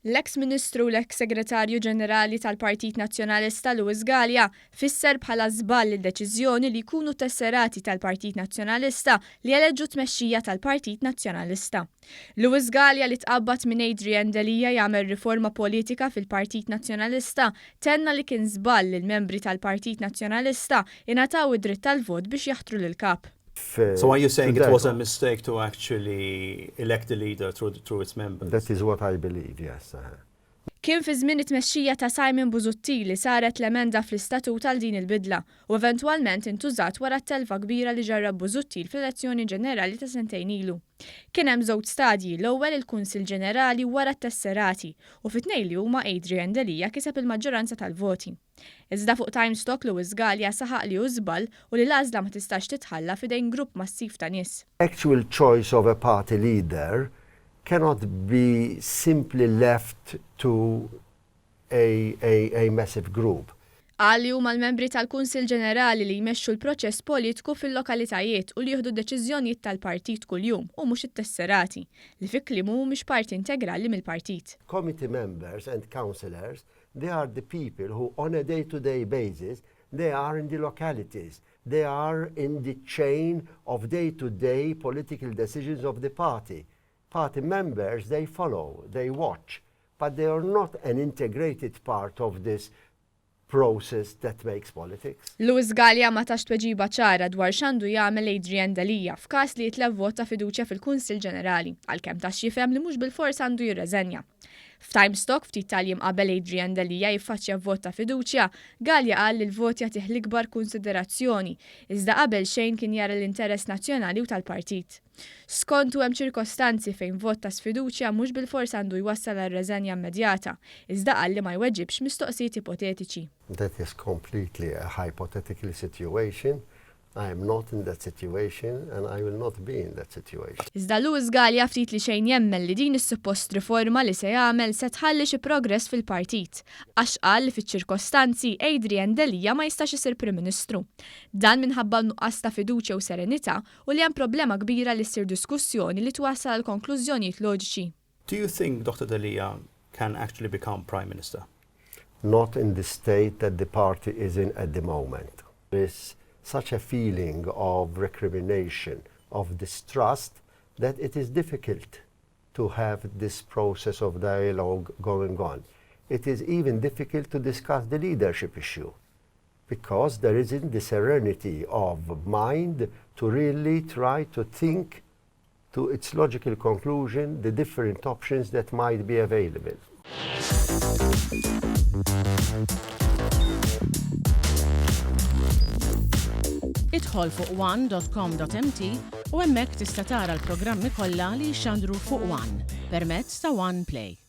L-eks Ministru u l-eks Segretarju Ġenerali tal-Partit Nazzjonalista Louis Galea fisser bħala żball id-deċiżjoni li jkunu t-tesserati tal-Partit Nazzjonalista li jeleġġu t-tmexxija tal-Partit Nazzjonalista. Louis Galea li tqabbad minn Adrian Delia jagħmel riforma politika fil-Partit Nazzjonalista tenna li kien żball li l-membri tal-Partit Nazzjonalista ingħataw id-dritt tal-vot biex jaħtru lill-Kap. So are you saying it was a mistake to actually elect the leader through, through its members? That is what I believe, yes. Uh -huh. Kien fi żmien it-tmexxija ta' Simon Busuttil li saret l-emenda fl-istatut għal din il-bidla u eventwalment intużat wara t-telfa kbira li ġarrab Busuttil fl-elezzjoni ġenerali ta' sentejn ilu. Kien hemm żewġ stadji, l-ewwel il-Kunsill Ġenerali wara t-tesserati u fit-tnejn li huma Adrian Delia kiseb il-maġġoranza tal-voti. Iżda fuq Times Talk Louis Galea saħaq li hu żball u li l-għażla ma tistax titħalla f'idejn grupp massiv ta' nies. Actual choice of a party leader cannot be simply left to a, a, a massive group. Qal li huma l-membri tal-Kunsill Ġenerali li jmexxu l-proċess politku fil-lokalitajiet u li jieħdu d-deċiżjonijiet tal-partit kuljum u mhux it-tesserati, li fi kliemu mhumiex parti integrali mill-partit. Committee members and councillors They are the people who on a day to day basis they are in the localities, they are in the chain of day to day political decisions of the party. Party members they follow, they watch, but they are not an integrated part of this process that makes politics. Louis Galea ma tax tweġiba ċara dwar x'għandu jagħmel Adrian Delia f'każ li jitlef vot ta' fiduċja fil-Kunsill Ġenerali, għalkemm ta x'jifhem li mhux bilfors għandu jirreżenja. F'Times Talk ftit tal-jiem qabel Adrian Delia jiffaċċja vot ta' fiduċja, Galea qal li l-vot jagħtih l-ikbar kunsiderazzjoni, iżda qabel xejn kien jara l-interess nazzjonali u tal-partit. Skontu hemm ċirkostanzi fejn vot ta' sfiduċja mhux bilfors għandu jwassal għal reżenja immedjata, iżda qal li ma jweġibx mistoqsijiet ipotetiċi. That is completely a hypothetical situation I am not in that situation and I will not be in that situation. Iżda Louis Galea ftit li xejn jemmen li din is-suppost riforma li se jagħmel se tħalli xi progress fil-partit, għax qal li fiċ-ċirkostanzi Adrian Delia ma jistax isir Prim Ministru. Dan minħabba n-nuqqas ta' fiduċja u serenità u li hemm problema kbira li ssir diskussjoni li twassal għal konklużjonijiet loġiċi. Do you think Dr Delia can actually become Prime Minister? Not in the state that the party is in at the moment. There is such a feeling of recrimination, of distrust, that it is difficult to have this process of dialogue going on. It is even difficult to discuss the leadership issue because there isn't the serenity of mind to really try to think to its logical conclusion the different options that might be available. Idħol fuq one.com.mt u hemmhekk tista' tara l-programmi kollha li jixxandru fuq One permezz ta' One Play.